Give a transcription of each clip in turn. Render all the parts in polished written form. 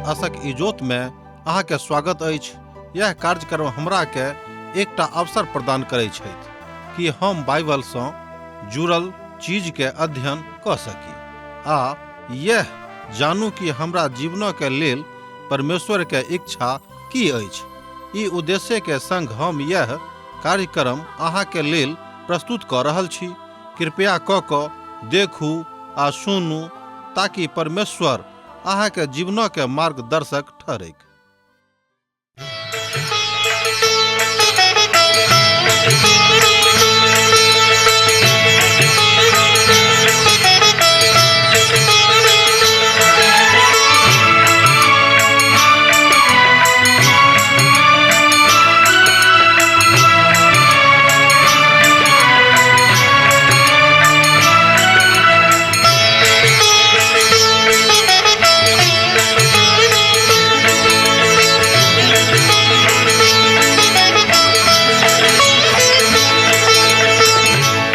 आशक इजोत में अहाँ के स्वागत अछि। यह कार्यक्रम हमरा के एकटा अवसर प्रदान करै छथि कि हम बाइबल सँ जुड़ल चीज के अध्ययन कऽ सकी आ यह जानू कि हमरा जीवन के लेल परमेश्वर के इच्छा की अछि। ई उद्देश्य के संग हम यह कार्यक्रम अहाँ के लेल प्रस्तुत कऽ रहल छी। कृपया कऽ कऽ देखू आ सुनू ताकि परमेश्वर अहाँ के जीवन के मार्गदर्शक ठहरैक।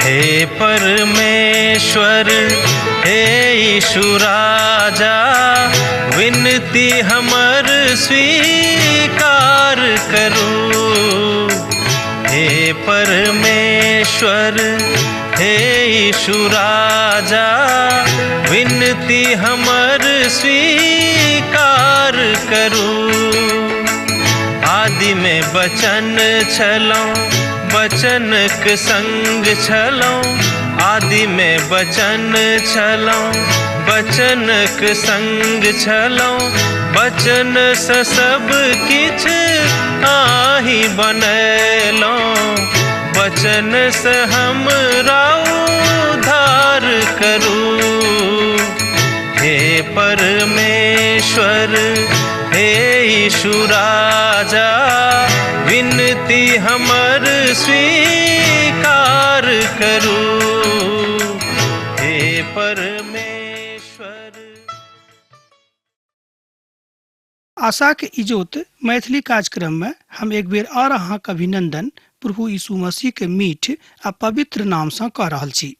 हे परमेश्वर, हे यीशु राजा, विनती हमर स्वीकार करू। हे परमेश्वर, हे यीशु राजा, विनती हमर स्वीकार करू। आदि में बचन छलौं, बचनक संग छलौं। आदि में बचन छलौं, बचनक संग छलौं। बचन से सब किछ आही बनेलौं। बचन से हमरा उद्धार करू। हे परमेश्वर, हे यीशु राजा, विनती हमर स्वीकार करू। हे परमेश्वर। आशाक इजोत मैथिली कार्यक्रम में हम एक बेर और अहाँक अभिनंदन प्रभु यीशु मसीह के मीठ आ पवित्र नाम सँ कऽ रहल छी।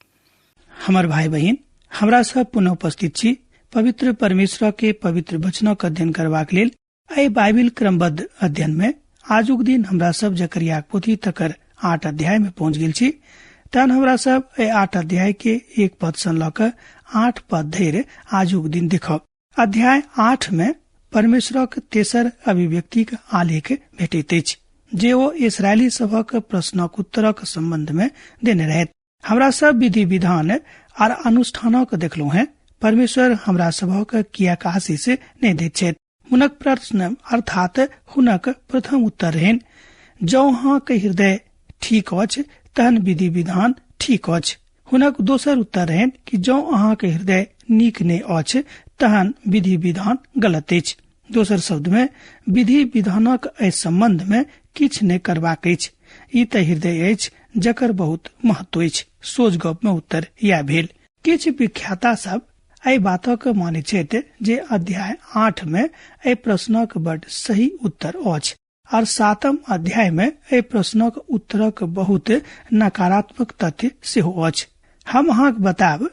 हमर भाई बहिन, हमरा सब पुनः उपस्थित छी पवित्र परमेश्वर के पवित्र वचनक अध्ययन करबाक लेल। एहि बाइबिल क्रमबद्ध अध्ययन में आजुक दिन हमरा सब जकरियाक पोथी तकर 8 अध्याय में पहुंच गेल छी। तहन हमरा सब एहि 8 अध्याय के 1 पद सँ लऽ कऽ 8 पद धरि आजुक दिन देखब। अध्याय 8 में परमेश्वरक तेसर अभिव्यक्तिक आलेख भेटैत अछि, जे ओ इसराइली सभक प्रश्नक उत्तरक संबंध में देने रहथि। हमरा सब विधि विधान आर अनुष्ठानक देखलहुँ हैं। परमेश्वर हमरा सभक किएक आशीष नहि दैत छथि? हुनक प्रश्न अर्थात हुनक प्रथम उत्तर रहनि, जँ अहाँक हृदय ठीक अछि तहन विधि विधान ठीक अछि। हुनक दोसर उत्तर रहनि कि जँ अहाँक हृदय नीक नहि अछि तहन विधि विधान गलत अछि। दोसर शब्द में विधि विधानक एहि संबंध में किछु नहि करबाक अछि। ई तऽ हृदय अछि जकर बहुत महत्व अछि। सोझ गप में उत्तर इएह भेल। किछु विख्याता सब एहि बातक मानैत छथि जे अध्याय 8 में एहि प्रश्नक बड सही उत्तर अछि और 7 अध्याय में एहि प्रश्नक उत्तरक बहुत नकारात्मक तथ्य सेहो अछि। हम अहाँक बताब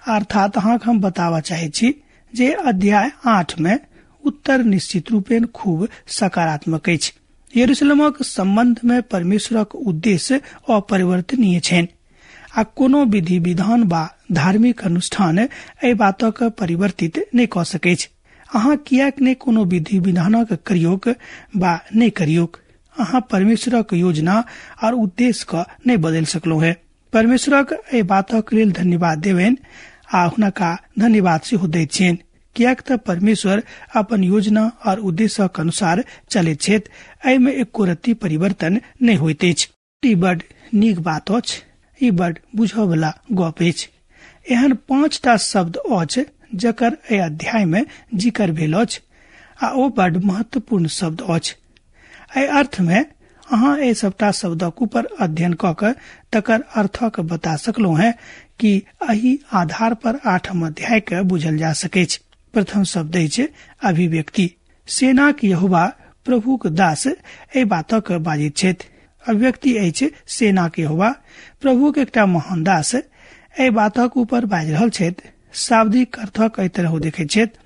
अर्थात अहाँक हम बताबऽ चाहैत छी जे अध्याय 8 में उत्तर निश्चित रूपेण खूब सकारात्मक अछि। यरूशलेमक संबंध में परमेश्वरक उद्देश्य अपरिवर्तनीय छनि आ कोनो विधि विधान बा धार्मिक अनुष्ठान एहि बातक परिवर्तित नहि कऽ सकैछ। अहाँ किएक नहि कोनो विधि विधानक करियौक बा नहि करियौक, अहाँ परमेश्वरक योजना और उद्देश्य क नहि बदलि सकलहुँ हेँ। परमेश्वरक एहि बातक लेल धन्यवाद देबनि आ हुनका धन्यवाद सेहो दैत छियनि, किएक तऽ परमेश्वर अपन योजना और उद्देश्यक अनुसार चलैत छथि। एहिमे एको रत्ती परिवर्तन नहि होइत अछि। ई बड नीक बात अछि, ई बड बुझऽ वला गप अछि। एहन 5टा शब्द अछि जकर एहि अध्याय में जिक्र भेल अछि आ ओ बड महत्वपूर्ण शब्द अछि। एहि अर्थ में अहाँ एहि सबटा शब्दक ऊपर अध्ययन कऽ कऽ तकर अर्थक बता सकलहुँ हैं कि एहि आधार पर 8 अध्याय के बुझल जा सकैछ। प्रथम शब्द अछि अभिव्यक्ति। सेनाक यहोवा प्रभुक दास एहि बातक बाजैत छथि। अभिव्यक्ति अछि सेनाक यहोवा प्रभुक एकटा महान दास एहि बातक ऊपर बाजि रहल छथि। शाब्दिक अर्थक एहि तरह देखैत छथि।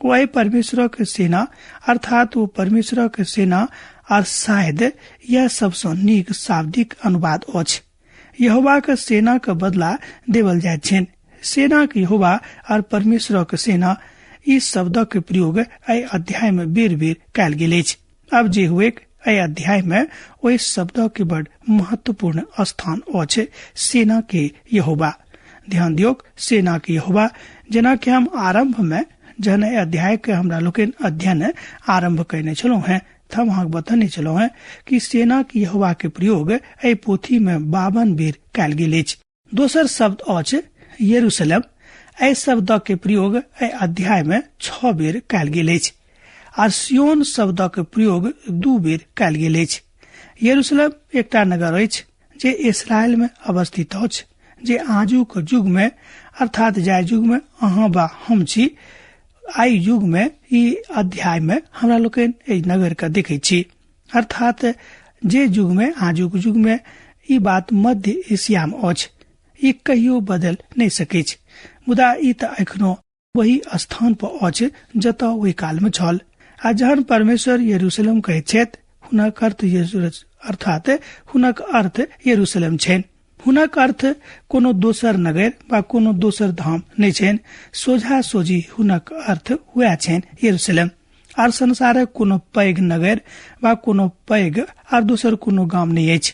ओ एहि परमेश्वरक सेना अर्थात ओ परमेश्वरक सेना आर शायद यह सबसँ नीक शाब्दिक अनुवाद अछि। यहोवाक सेनाक बदला देवल जाइत छनि। सेनाक यहोवा और परमेश्वरक सेना ई शब्दक प्रयोग एहि अध्याय में बेर बेर कयल गेल अछि। अब जे हुए एहि अध्याय में ओहि शब्द के बड़ महत्वपूर्ण स्थान अछि, सेना के यहोवा। ध्यान दियौक, सेना के यहोवा। जेना कि हम आरंभ में जहन एहि अध्याय के हमरा लोकनि अध्ययन आरंभ कयने छलहुँ हैं, हम अहाँके बतने छलहुँ हैं कि सेना के यहोवा के प्रयोग एहि पोथी में 52 बेर कयल गेल अछि। दोसर शब्द अछि यरूशलेम। एहि शब्द के प्रयोग एहि अध्याय में 6 बेर कयल गेल अछि आर सियोन शब्द के प्रयोग 2 बेर कयल गेल अछि। यरूशलेम एकटा नगर अछि जे इसराइल में अवस्थित अछि, जे आजुक युग में अर्थात जाय युग में अहाँ बा हम छी, आई युग में ई अध्याय में हमरा लोकनि एहि नगर के देखै छी। अर्थात जे युग में आजुक युग में ई बात मध्य एशिया में अछि, ई कहियो बदल नहि सकैछ, मुदा ई तऽ एखनो वही स्थान पर अछि जतऽ ओहि काल में छल। आ जहन परमेश्वर यरूशलेम कहैत छथि, हुनक अर्थ अर्थात हुनक अर्थ यरूशलेम छनि। हुनक अर्थ कोनो दोसर नगर वा कोनो दोसर धाम नहि छनि। सोझा सोझी हुनक अर्थ वएह छनि यरूशलेम। आर संसारक कोनो पैघ नगर वा कोनो पैघ आर दोसर कोनो गाम नहि अछि।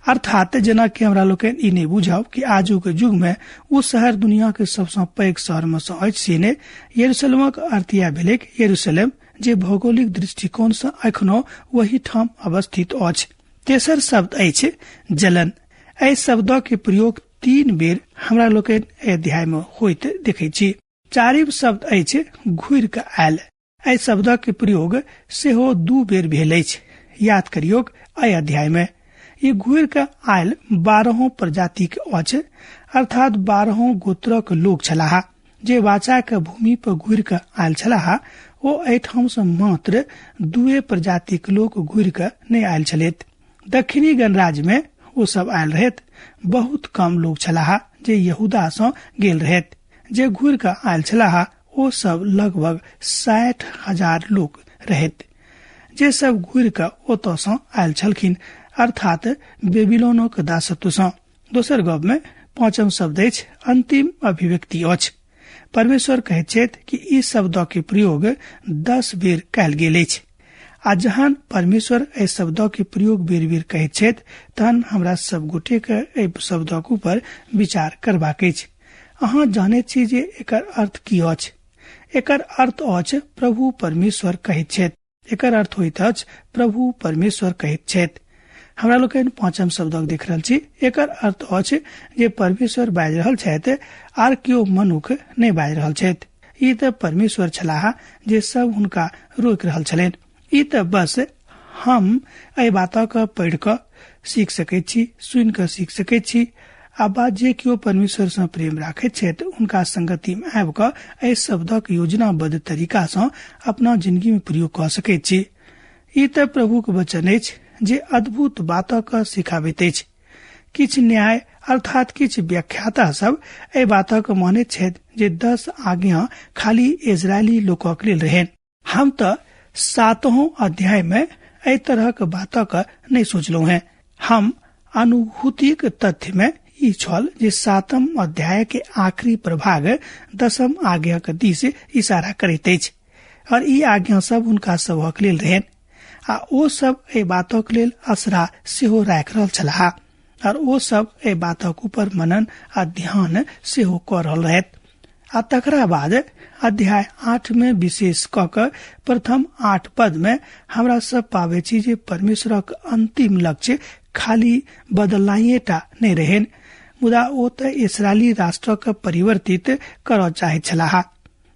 अर्थात जेना कि हमरा लोकनि ई नहि बुझब कि आजुक युग में ओ शहर दुनिया के सबसँ पैघ शहर में सँ अछि, से नहि। यरूशलेमक अर्थ इएह भेलैक यरूशलेम, जे भौगोलिक दृष्टिकोण सँ एखनो वही ठाम अवस्थित अछि। तेसर शब्द अछि जलन। एहि शब्द के प्रयोग 3 बेर हमरा लोकनि एहि अध्याय में होइत देखै छी। चारिम शब्द अछि घुरि कऽ आयल। एहि शब्द के प्रयोग सेहो 2 बेर भेल अछि। याद करियौक एहि अध्याय में ई घुरि कऽ आयल 12 प्रजातिक अछि, अर्थात 12 गोत्रक लोक छलाह जे वाचा के भूमि पर घुरि कऽ आयल छलाह। ओ एहिठाम सँ मात्र 2 प्रजातिक लोक घुरि कऽ नहि आयल छलथि। दक्षिणी गणराज्य में ओ सब आयल रहथि। बहुत कम लोग छलाह जे यहूदा सँ गेल रहथि। जे घुरि कऽ आयल छलाह ओ सब लगभग 60,000 लोक रहथि, जे सब घुरि कऽ ओतऽ सँ आयल छलखिन, अर्थात बेबीलोनक दासत्व सँ। दोसर गप में 5 शब्द अछि अंतिम अभिव्यक्ति अछि। परमेश्वर कहैत छथि कि ई शब्द के प्रयोग 10 बेर कयल गेल अछि। आ जहन परमेश्वर एहि शब्द के प्रयोग बेर बेर कहैत छथि, तहन हमरा सब गोटे के एहि शब्दक ऊपर विचार करबाक अछि। अहाँ जानैत छी जे एकर अर्थ की अछि? एकर अर्थ अछि प्रभु परमेश्वर कहैत छथि। एकर अर्थ होइत अछि प्रभु परमेश्वर कहैत छथि। हमरा लोकनि 5 शब्दक देख रहल छी। एकर अर्थ अछि जे परमेश्वर बाजि रहल छथि आर केओ मनुख नहि बाजि रहल छथि। ई तऽ परमेश्वर छलाह जे सब हुनका रोकि रहल छलनि। ई तऽ बस हम एहि बातक पढ़ि कऽ सीख सकैत छी, सुनि कऽ सीख सकैत छी। आ बात जे केओ परमेश्वर सँ प्रेम राखैत छथि, हुनका संगति में आबि कऽ एहि शब्दक योजनाबद्ध तरीका सँ अपना जिंदगी में प्रयोग कऽ सकैत छी। ई तऽ प्रभुक वचन अछि जे अद्भुत बातक सिखाबैत अछि। किछु न्याय अर्थात किछु व्याख्याता सब एहि बातक मानैत छथि जे 10 आज्ञा खाली इजरायली लोकक लेल रहनि। हम तऽ 7 अध्याय में एहि तरहक बातक नहि सोचलहुँ हैं। हम अनुभूतिक तथ्य में ई छल जे 7 अध्याय के आखिरी प्रभाग 10 आज्ञाक दिस इशारा करैत अछि और ई आज्ञा सब हुनका सबहक लेल रहनि आ ओ सब एहि बातक लेल असरा सेहो राखि रहल छलाह और ओ सब एहि बातक ऊपर मनन आ ध्यान सेहो कऽ रहल रहथि। आ तकरा बाद अध्याय 8 में विशेष कऽ कऽ प्रथम 8 पद में हमरा सब पाबै छी जे परमेश्वरक अंतिम लक्ष्य खाली बदलनाइए टा नहि रहनि, मुदा ओ तऽ इसराइली राष्ट्रक परिवर्तित करऽ चाहैत छलाह।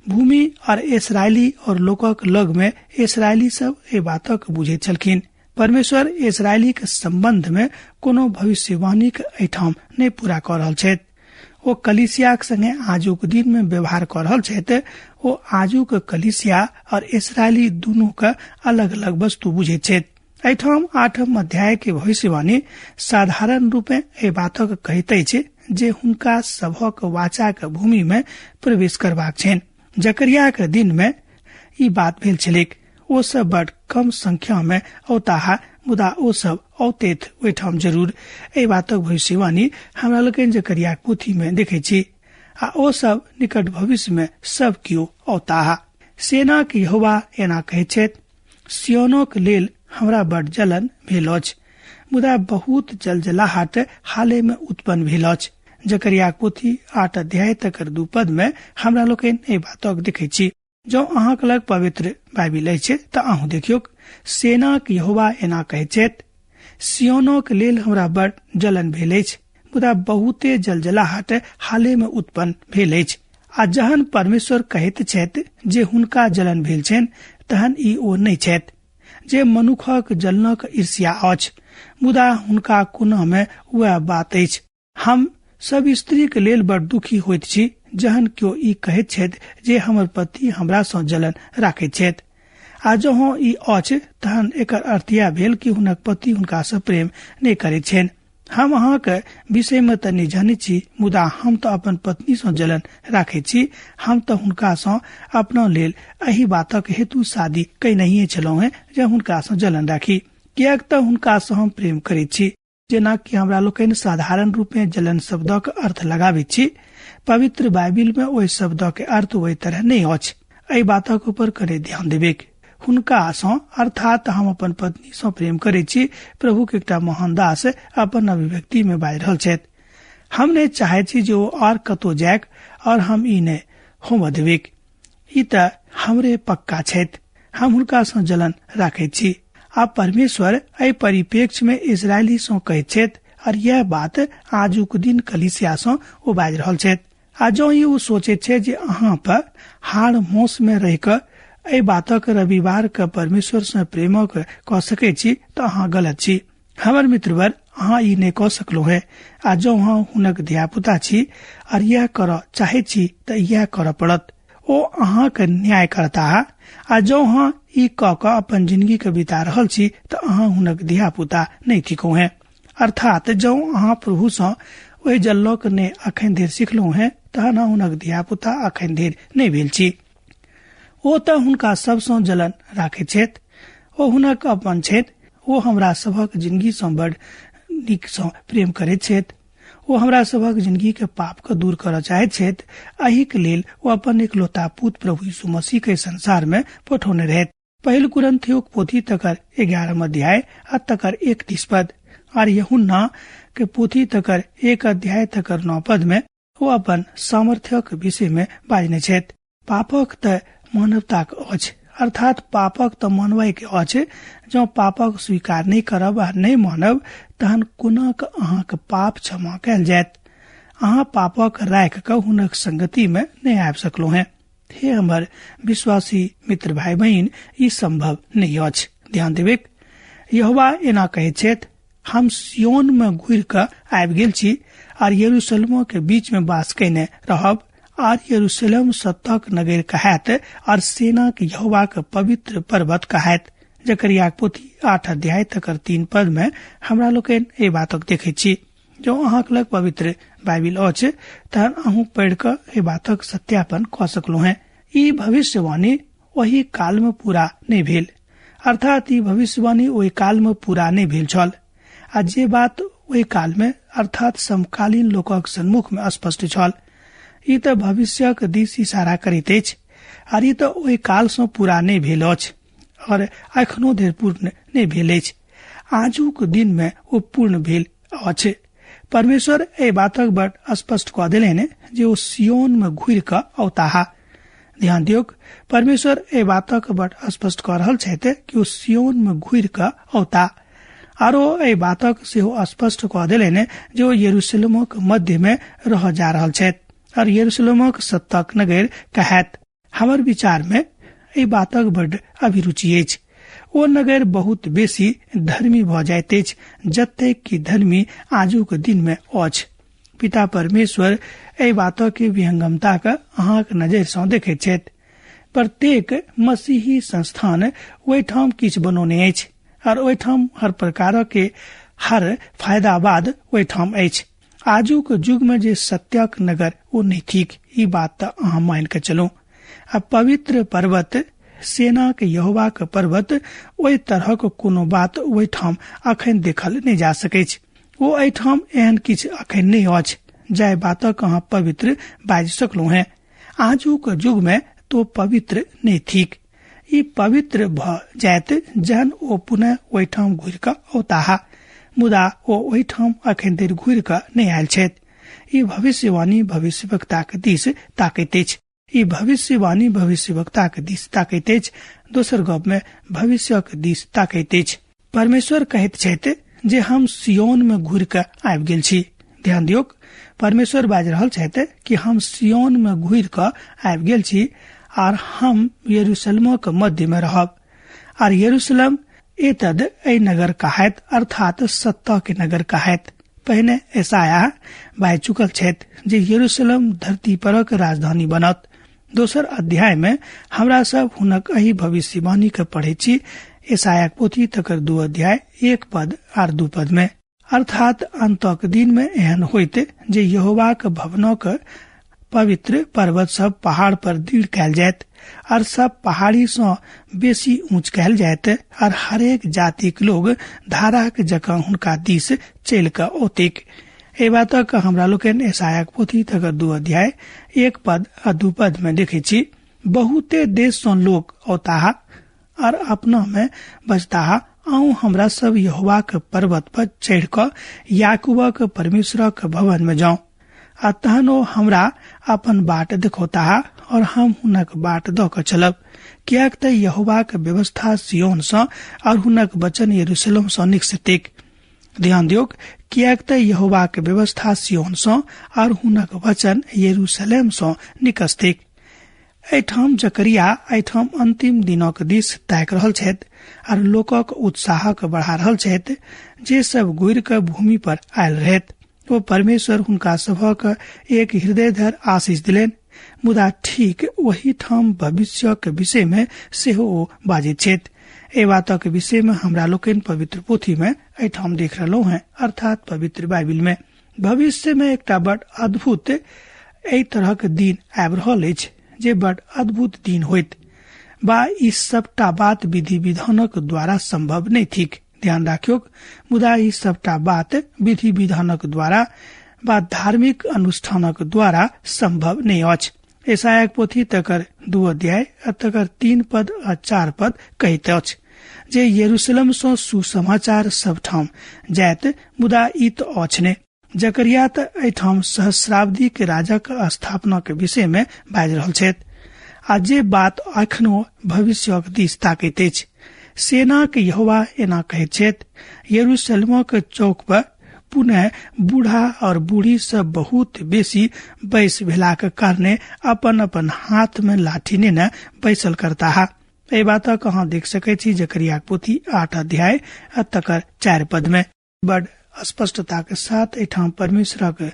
भूमि और इसराइली और लोकक लग में इसराइली सब एहि बातक बुझैत छलखिन। परमेश्वर इसराइली के संबंध में कोनो भविष्यवाणीक एहिठाम नहि पूरा कऽ रहल छथि। ओ कलीसियाक संगे आजुक दिन में व्यवहार कऽ रहल छथि। ओ आजुक कलीसिया और इसराइली दुनू के अलग-अलग वस्तु बुझैत छथि। एहिठाम 8 अध्याय के भविष्यवाणी साधारण रूपे एहि बातक कहैत अछि जे हुनका सभक वाचाक भूमि में प्रवेश करबाक छनि। जकरियाक दिन में ई बात भेल छलैक। ओ सब बड कम संख्या में औताह, मुदा ओ सब औतेथ ओहिठाम जरूर। एहि बातक भविष्यवाणी हमरा लोकनि जकरियाक पोथी में देखै छी। आ ओ सब निकट भविष्य में सब केओ औताह। सेनाक यहोवा एना कहैत छथि, सियोनक लेल हमरा बड जलन भेल अछि, मुदा बहुत जलजलाहट हाले में उत्पन्न भेल अछि। जकरियाक पोथी 8 अध्याय तकर 2 पद में हमरा लोकनि एहि बातक देखै छी। जँ अहाँक लग पवित्र बाइबिल अछि तऽ अहूँ देखियौक। सेनाक यहोवा एना कहैत छथि, सियोनक लेल हमरा बड जलन भेल अछि, मुदा बहुते जलजलाहट हाले में उत्पन्न भेल अछि। आ जहन परमेश्वर कहैत छथि जे हुनका जलन भेल छनि, तहन ई ओ नहि छथि जे मनुखक जलनक ईर्ष्या अछि, मुदा हुनका कोना में वएह बात अछि। हम सब स्त्री के लेल बड़ दुखी होइत छी जहन केओ ई कहैत छथि जे हमर पति हमरा सँ जलन राखैत छथि। आ जँ ई अछि तहन एकर अर्थ इएह भेल कि हुनक पति हुनका सँ प्रेम नहि करैत छनि। हम अहाँक विषय में तऽ नहि जानैत छी, मुदा हम तऽ अपन पत्नी सँ जलन राखैत छी। हम तऽ हुनका सँ अपना लेल एहि बातक हेतु शादी कयनहिए छलहुँ हेँ जे हुनका सँ जलन राखी, किएक तऽ हुनका सँ हम प्रेम करैत छी। जेना कि हमरा लोकनि साधारण रूपे जलन शब्दक अर्थ लगाबैत छी, पवित्र बाइबिल में ओहि शब्दक अर्थ ओहि तरह नहि अछि। एहि बातक ऊपर कने ध्यान देबेक। हुनका सँ अर्थात हम अपन पत्नी सँ प्रेम करैत छी, प्रभु के एकटा महान दास अपन अभिव्यक्ति में बाजि रहल छथि। हम नहि चाहैत छी जे ओ और कतौ जायक और हम ई नहि होमऽ देबेक। ई तऽ हमरे पक्का छथि, हम हुनका सँ जलन राखैत छी। आ परमेश्वर एहि परिप्रेक्ष्य में इजरायली सँ कहैत छथि, और यह बात आजुक दिन कलीसिया सँ ओ बाजि रहल छथि। आ जँ ई ओ सोचैत छै जे अहाँ पर हाड़ मौस में रहि कऽ एहि बातक रविवार के परमेश्वर सँ प्रेमक कऽ सकैत छी तऽ अहाँ गलत छी। हमर मित्रवर, अहाँ ई नहि कऽ सकलहुँ हेँ। आ जँ अहाँ हुनक धियापुता छी और यह करऽ चाहैत छी तऽ इएह करऽ पड़त। ओ अहाँक न्याय करताह। आ जँ अहाँ ई कऽ कऽ अपन जिंदगी के बिता रहल छी तऽ अहाँ हुनक धियापुता नहि थिकहुँ हेँ। अर्थात जँ अहाँ प्रभु सँ ओहि जललक नहि अखन धरि सिखलहुँ हेँ, तहन अहाँ हुनक धियापुता अखन धरि नहि भेल छी। ओ तऽ हुनका सबसँ जलन राखैत छथि, ओ हुनक अपन छथि। ओ हमरा सभक जिंदगी सँ बड़ नीक सँ प्रेम करैत छथि। ओ हमरा सभक जिंदगी के पाप के दूर करऽ चाहैत छथि। एहि के लेल ओ अपन एकलौता पुत्र प्रभु यीशु मसीह के संसार में पठौने रहथि। पहिल कुरिन्थियोक पोथी तकर 11 अध्याय आ तकर 31 पद आर यूहन्ना के पोथी तकर 1 अध्याय तकर 9 पद में ओ अपन सामर्थ्यक विषय में बाजने छथि। पापक तऽ मानवताक अछि, अर्थात पापक तऽ मानवै के अछि। जँ पापक स्वीकार नहि करब आ नहि मानब तहन कोना कऽ अहाँक पाप क्षमा कयल जायत? अहाँ पापक राखि कऽ हुनक संगति में नहि आबि सकलहुँ हेँ। हे हमर विश्वासी मित्र भाई बहिन, ई संभव नहि अछि। ध्यान देबेक, यहोवा एना कहैत छथि, हम सियोन में घुरि कऽ आबि गेल छी आर यरूशलेमो के बीच में वास कयने रहब, आर यरूशलेम सतक नगर कहायत आर सेनाक यहोवाक पवित्र पर्वत कहायत। जकरियाक पोथी 8 अध्याय तकर 3 पद में हमरा लोकनि एहि बातक देखैत छी। जँ अहाँक लग पवित्र बाइबिल अछि तहन अहूँ पढ़ि कऽ एहि बातक सत्यापन कऽ सकलहुँ हेँ। ई भविष्यवाणी ओहि काल में पूरा नहि भेल, अर्थात ई भविष्यवाणी ओहि काल में पूरा नहि भेल छल। आ जे बात ओहि काल में अर्थात समकालीन लोकक सन्मुख में स्पष्ट छल, ई तऽ भविष्यक दिस इशारा करैत अछि आर ई तऽ ओहि काल सँ पूरा नहि भेल अछि और एखनो धरि पूर्ण नहि भेल अछि। आजुक दिन में ओ पूर्ण भेल अछि। परमेश्वर एहि बातक बड़ स्पष्ट कऽ देलनि जे ओ सियोन में घुरि कऽ औताह। ध्यान दियौक, परमेश्वर एहि बातक बड़ स्पष्ट कऽ रहल छथि कि ओ सियोन में घुरि कऽ औताह। आरो एहि बातक सेहो स्पष्ट कऽ देलनि जे ओ यरूशलेमक मध्य में रह जा रहल छथि और यरूशलेमक सत्तक नगर कहायत। हमर विचार में एहि बातक बड़ अभिरुचि अछि। ओ नगर बहुत बेसी धर्मी भऽ जाइत अछि जतेक कि धर्मी आजुक दिन में अछि। पिता परमेश्वर एहि बातक विहंगमता के अहाँक नजर सँ देखैत छथि। प्रत्येक मसीही संस्थान ओहिठाम किछु बनौने अछि और ओहिठाम हर प्रकारक के हर फायदावाद ओहिठाम अछि। आजुक युग में जे सत्यक नगर ओ नहि थिक, ई बात तऽ अहाँ मान के चलू। आ पवित्र पर्वत सेनाक यहोवाक पर्वत ओहि तरहक कोनो बात ओहिठाम अखन देखल नहि जा सकैछ। ओ एहिठाम एहन किछु अखन नहि अछि जाहि बातक अहाँ पवित्र बाजि सकलहुँ हेँ। आजुक युग मे तो पवित्र नहि थिक। ई पवित्र भऽ जायत जहन ओ पुनः ओहिठाम घुरि कऽ औताह, मुदा ओ ओहिठाम अखन धरि घुरि कऽ नहि आयल छथि। ई भविष्यवाणी भविष्यवक्ताक दिस ताकैत अछि। ई भविष्यवाणी भविष्यवक्ताक दिस ताकैत अछि। दोसर गप मे भविष्यक दिस ताकैत अछि। परमेश्वर कहैत छथि जे हम सियोन मे घुरि कऽ आबि गेल छी। ध्यान दियौक, परमेश्वर बाजि रहल छथि कि हम सियोन मे घुरि कऽ आबि गेल छी आर हम यरूशलेमक मध्य मे रहब। आर यरूशलेम एतद एहि नगर कहायत, अर्थात सत्ता के नगर कहायत। पहिने यशायाह बाजि चुकल छथि जे यरूशलेम धरती परक राजधानी बनत। दोसर अध्याय मे हमरा सब हुनक एहि भविष्यवाणी के पढ़ै छी, यशायाह पोथी तकर 2 अध्याय 1 पद आर 2 पद में। अर्थात अंतक दिन में एहन होइत जे यहोवाक भवनक पवित्र पर्वत सब पहाड़ पर दृढ़ कयल जायत और सब पहाड़ी सँ बेसी ऊंच कयल जायत और हरेक जातिक लोग धाराक जकाँ हुनका दिस चलि कऽ औतिक। एहि बातक हमरा लोकनि यशायाह पोथी तकर 2 अध्याय 1 पद आ 2 पद में देखै छी। बहुते देश सँ लोग औताह और अपना में बजताह, आउ हमरा सब यहोवाक पर्वत पर चढ़ि कऽ याकूबक परमेश्वरक भवन में जाउ, आ तहन ओ हमरा अपन बाट देखौताह और हम हुनक बाट दऽ कऽ चलब। किएक तऽ यहोवाक व्यवस्था सियोन सँ और हुनक वचन यरूशलेम सँ निकसतेक। ध्यान दियौक, किएक तऽ यहोवाक व्यवस्था सियोन सँ और हुनक वचन यरूशलेम सँ निकसतेक। एहिठाम जकरिया एहिठाम अंतिम दिनक दिस ताकि रहल छथि आर लोकक उत्साहक बढ़ा रहल छथि जे सब घुरि कऽ भूमि पर आयल रहथि। ओ परमेश्वर हुनका सभक एक हृदय धर आशीष दिलनि, मुदा ठीक ओही ठाम भविष्यक विषय मे सेहो ओ बाजैत छथि। एहि बातक विषय मे हमरा लोकनि पवित्र पोथी मे एहिठाम देख रहलहुँ हेँ, अर्थात पवित्र बाइबिल मे। भविष्य मे एकटा बड़ अद्भुत एहि तरहक दिन आबि रहल अछि जे बड़ अद्भुत दिन होइत बा ई सबटा बात विधि विधानक द्वारा संभव नहि थिक। ध्यान राखियौक, मुदा ई सबटा बात विधि विधानक द्वारा बा धार्मिक अनुष्ठानक द्वारा संभव नहि अछि। यशायाह पोथी तकर 2 अध्याय आ तकर 3 पद आ 4 पद कहैत अछि जे यरूशलेम सँ सुसमाचार सबठाम जायत, मुदा ई तऽ अछि नहि। जकरिया तऽ एहिठाम सहस्राब्दी के राजाक स्थापना के विषय मे बाजि रहल छथि आ जे बात अखनो भविष्यक दिस ताकैत अछि। सेनाक यहोवा एना कहैत छथि, यरूशलेमक चौक पर पुनः बूढ़ा और बूढ़ी सब बहुत बेसी बैस भेलाक कारणे अपन अपन हाथ में लाठी नेने बैसल करताह। एहि बातक अहाँ देख सकैत छी जकरियाक पोथी 8 अध्याय आ तकर 4 पद में। बड़ स्पष्टता के साथ एहिठाम परमेश्वरक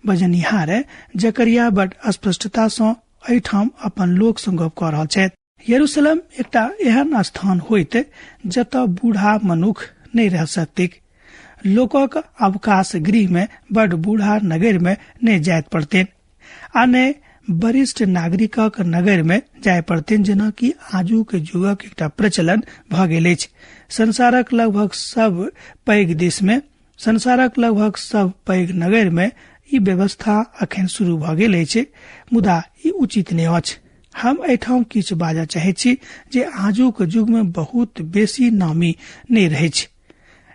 बजनिहार जकरिया बड़ स्पष्टता सँ एहिठाम अपन लोक सँ गप कऽ रहल छथि। यरूशलेम एकटा एहन स्थान होइत जतऽ बूढ़ा मनुख नहि रह सकतिक। लोकक अवकाश गृह में बड़ बूढ़ा नगर में नहि जायत पड़तेन आ नहि वरिष्ठ नागरिकक नगर में जाय पड़तेन, जेनाकि आजुक युगक एकटा प्रचलन भऽ गेल अछि। संसारक लगभग सब पैघ देश में, संसारक लगभग सब पैघ नगर में ई व्यवस्था अखन शुरू भऽ गेल अछि, मुदा ई उचित नहि अछि। हम एहिठाम किछु बाजऽ चाहैत छी जे आजुक युग में बहुत बेसी नामी नहि रहैछ।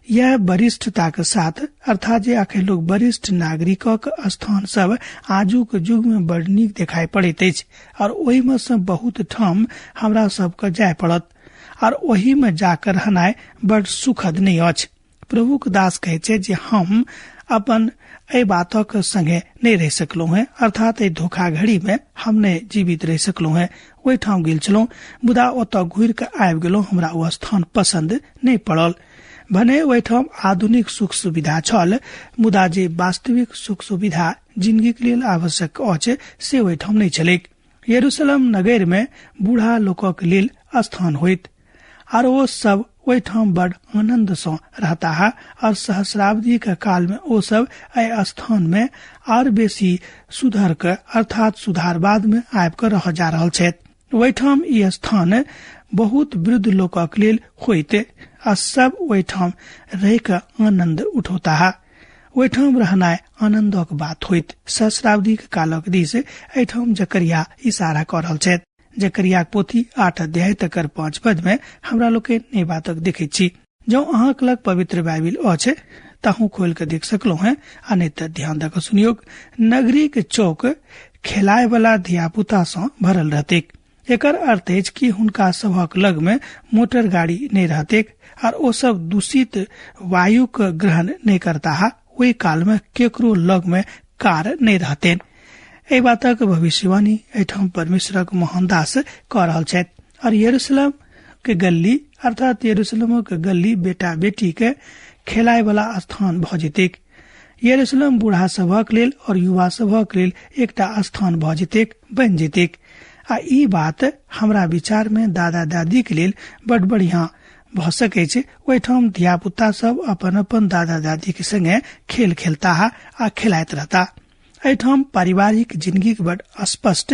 यह वरिष्ठताक साथ, अर्थात जे अखन लोग वरिष्ठ नागरिकक स्थान सब आजुक युग में बड़ नीक देखाइ पड़ैत अछि और ओहि में से बहुत ठाम हमरा सबके जाय पड़त और ओहि में जाकर रहनाइ बड़ सुखद नहि अछि। प्रभुक दास कहै छै जे हम अपन एहि बातक संगे नहि रहि सकलहुँ हेँ, अर्थात एहि धोखाघड़ी में हम नहि जीवित रहि सकलहुँ हेँ। ओहिठाम गेल छलहुँ मुदा ओतऽ घुरि कऽ आबि गेलहुँ, हमरा ओ स्थान पसंद नहि पड़ल। भने ओहिठाम आधुनिक सुख सुविधा छल, मुदा जे वास्तविक सुख सुविधा जिंदगीक लेल आवश्यक अछि से ओहिठाम नहि छलैक। यरूशलेम नगर में बूढ़ा लोकक लेल स्थान होइत आर ओ सब ओहिठाम बड़ आनंद सँ रहताह और सहस्राब्दी के काल में ओ सब एहि स्थान में आर बेसी सुधर के, अर्थात सुधारवाद में आबि कऽ रह जा रहल छथि। ओहिठाम ई स्थान बहुत वृद्ध लोकक लेल होइत आ सब ओहिठाम रहि कऽ आनंद उठौताह। ओहिठाम रहनाइ आनंदक बात होइत। सहस्राब्दीक कालक दिस एहिठाम जकरिया इशारा कऽ रहल छथि। जकरियाक पोथी 8 अध्याय तकर 5 पद में हमरा लोकनि एहि बातक देखैत छी। जँ अहाँक लग पवित्र बाइबिल अछि ताहू खोलि कऽ देख सकलहुँ हेँ, आ नहि तऽ ध्यान दऽ कऽ सुनियौ। नगरीक चौक खेलाय वाला धियापुता सँ भरल रहतैक। एकर अर्थ अछि कि हुनका सभक लग में मोटर गाड़ी नहि रहतैक आर ओ सब दूषित वायुक ग्रहण नहि करताह। ओहि काल में केकरो लग में कार नहि रहतैन। एहि बातक भविष्यवाणी एहिठाम परमेश्वरक मोहनदास कऽ रहल छथि। और यरूशलेम के गल्ली अर्थात यरूशलेमक गल्ली बेटा बेटी के खेलाय वाला स्थान भऽ जेतैक। यरूशलेम बूढ़ा सभक लेल और युवा सभक लेल एकटा स्थान भऽ जेतैक, बनि जेतैक। आ ई बात हमरा विचार में दादा दादी के लेल बड बढ़िया भऽ सकै छै। ओहिठाम धियापुता सब अपन अपन दादा दादी के संगे खेल खेलताह आ खेलाइत रहता। एहिठाम पारिवारिक जिंदगीक बड स्पष्ट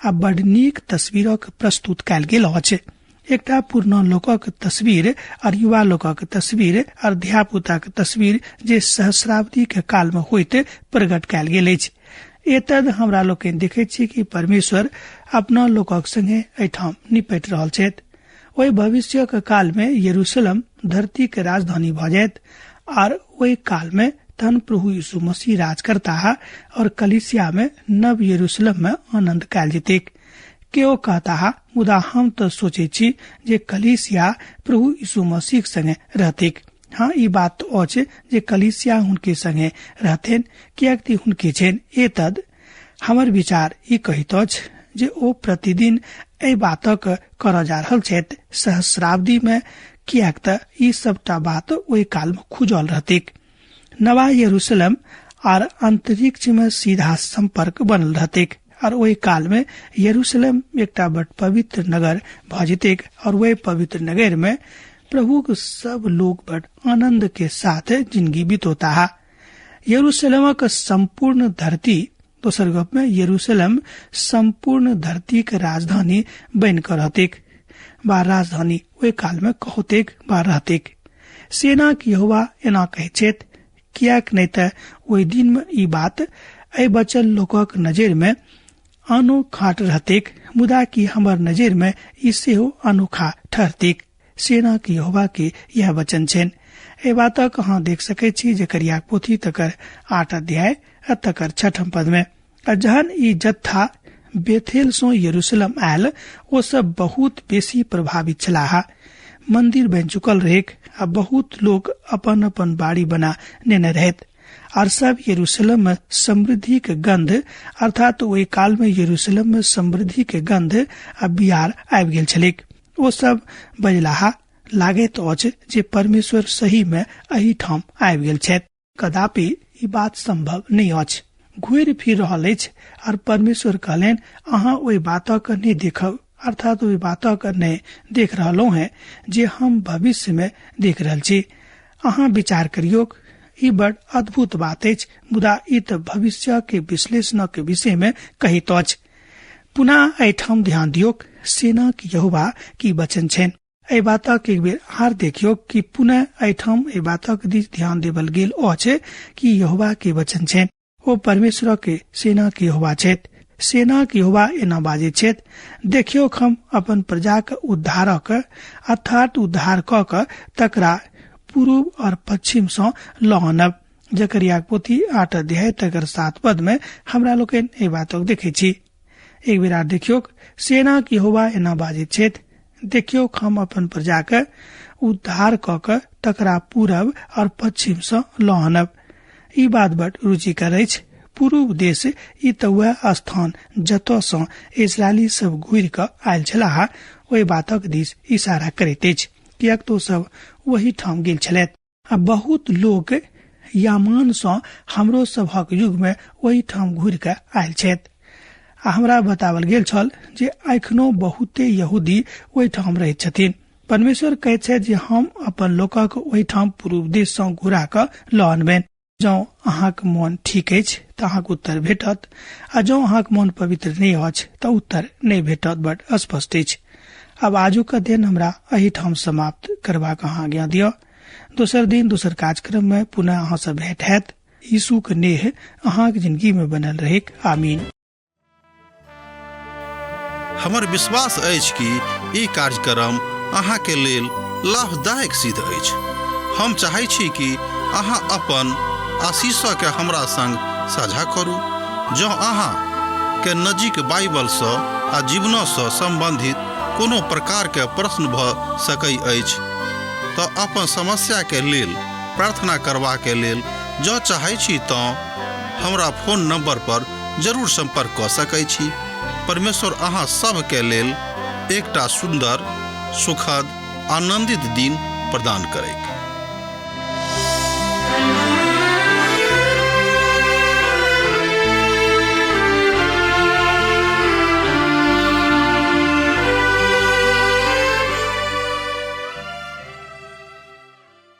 आ बड नीक तस्वीरक प्रस्तुत कयल गेल अछि। एकटा पुरना लोकक तस्वीर और युवा लोकक तस्वीर और धियापुताक तस्वीर जे सहस्राब्दी के काल में होइत प्रकट कयल गेल अछि। एतद हमरा लोकनि देखैत छी कि परमेश्वर अपना लोकक संगे एहिठाम निपटि रहल छथि। ओहि भविष्यक काल में यरूशलेम धरती के राजधानी भऽ जायत आर ओहि काल में तहन प्रभु यीशु मसीह राज करताह और कलीसिया में नव यरूशलेम में आनंद कयल जेतैक। केओ कहताह, मुदा हम तऽ सोचै छी जे कलीसिया प्रभु यीशु मसीह संगे रहतैक। हाँ, ई बात अछि जे कलीसिया हुनके संगे रहथिन, किएक तऽ हुनके छनि। एतद हमर विचार ई कहैत अछि जे ओ प्रतिदिन एहि बातक करऽ जा रहल छथि सहस्राब्दी में, किएक तऽ ई सबटा बात ओहि काल में खुजल रहतैक। नवा यरूशलेम आर अंतरिक्ष में सीधा संपर्क बनल रहतैक और ओहि काल में यरूशलेम एकटा बड पवित्र नगर भऽ जेतैक और ओहि पवित्र नगर में प्रभुक सब लोग बड आनंद के साथ जिंदगी बितौताह। यरूशलेमक संपूर्ण धरती, दोसर गप में यरूशलेम संपूर्ण धरती के राजधानी बनि कऽ रहतैक बा राजधानी ओहि काल में कहौतैक बा रहतैक। सेनाक यहोवा एना कहैत छथि, किएक नहि तऽ ओहि दिन में ई बात एहि बचल लोकक नजरि में अनोखाट रहतैक, मुदा कि हमर नजरि में ई सेहो अनोखा ठहरतैक। सेनाक यहोवा के यह वचन छनि। एहि बातक अहाँ देख सकैत छी जकरियाक पोथी तकर 8 अध्याय आ तकर 6 पद में। आ जहन ई जत्था बेथेल सँ यरूशलेम आयल, ओ सब बहुत बेसी प्रभावित छलाह। मंदिर बनि चुकल रहैक आ बहुत लोक अपन अपन बाड़ी बना नेने रहैत आर सब यरूशलेम में समृद्धि के गंध, अर्थात ओहि काल में यरूशलेम में समृद्धि के गंध आ बियार आबि गेल छलैक। ओ सब बजलाह, लागैत अछि जे परमेश्वर सही में एहिठाम आबि गेल छथि। कदापि ई बात संभव नहि अछि। घुरि फिर रहल अछि आर परमेश्वर कहलनि, अहाँ ओहि बातक नहि देखब, अर्थात ओहि बातक नहि देख रहलहुँ हेँ जे हम भविष्य में देख रहल छी। अहाँ विचार करियौक, ई बड़ अद्भुत बात अछि, मुदा ई तऽ भविष्य के विश्लेषणक विषय में कहैत अछि। पुनः एहिठाम ध्यान दियौक, सेनाक यहोवा की वचन छनि। एहि बातक एक बेर आर देखियौ कि पुनः एहिठाम एहि बातक दिस ध्यान देवल गेल अछि कि यहोवा के वचन छनि। ओ परमेश्वर के सेना के यहोवा छथि। सेना के यहोवा एना बाजै छथि, देखियौ हम अपन प्रजाक उद्धारक अर्थात उद्धार कऽ कऽ तकरा पूर्व और पश्चिम सँ लऽ आनब। जकरियाक पोथी 8 अध्याय तकर 7 पद में हमरा लोकनि एहि बातक देखै छी। एक बेर आर देखियौ, सेनाक यहोवा एना बाजैत छथि, देखियौ हम अपन प्रजाक उद्धार कऽ कऽ तकरा पूरब और पश्चिम सँ लऽ आनब। ई बात बड रुचिकर अछि। पूर्व देश ई तऽ वएह स्थान जतऽ सँ इस्राएली सब घुरि कऽ आयल छलाह, ओहि बातक दिस इशारा करैत अछि, किएक तऽ ओ सब ओही ठाम गेल छलथि। आ बहुत लोक यामान सँ हमरो सभक युग में ओहि ठाम घुरि कऽ आयल छथि। आ हमरा बतावल गेल छल जे एखनो बहुते यहूदी ओहि ठाम रहैत छथिन। परमेश्वर कहैत छथि जे हम अपन लोकक ओहि ठाम पूर्व देश सँ घुरा कऽ लऽ अनबनि। जँ अहाँक मोन ठीक अछि तऽ अहाँके उत्तर भेटत आ जँ अहाँक मोन पवित्र नहि अछि तऽ उत्तर नहि भेटत। बड स्पष्ट अछि। आब आजुक अध्ययन हमरा एहिठाम समाप्त करबाक अहाँ आज्ञा दिअ। दोसर दिन दोसर कार्यक्रम में पुनः अहाँ से भेंट हैत। यीशुक नेह अहाँक जिंदगी में बनल रहेक। आमीन। हमर विश्वास अछि कि ई कार्यक्रम अहाँके लेल लाभदायक सिद्ध अछि। हम चाहै छी कि अहाँ अपन आशीषके हमरा संग साझा करू। जँ अहाँ के नजीक बाइबलसँ आ जीवनसँ सम्बन्धित कोनो प्रकारके प्रश्न भऽ सकै अछि तऽ अपन समस्याके लेल प्रार्थना करबाके लेल जँ चाहै छी तँ हमरा फोन नंबर पर जरूर संपर्क कऽ सकै छी। परमेश्वर अहाँ सभके लेल एकटा सुन्दर, सुखद, आनंदित दिन प्रदान करैक।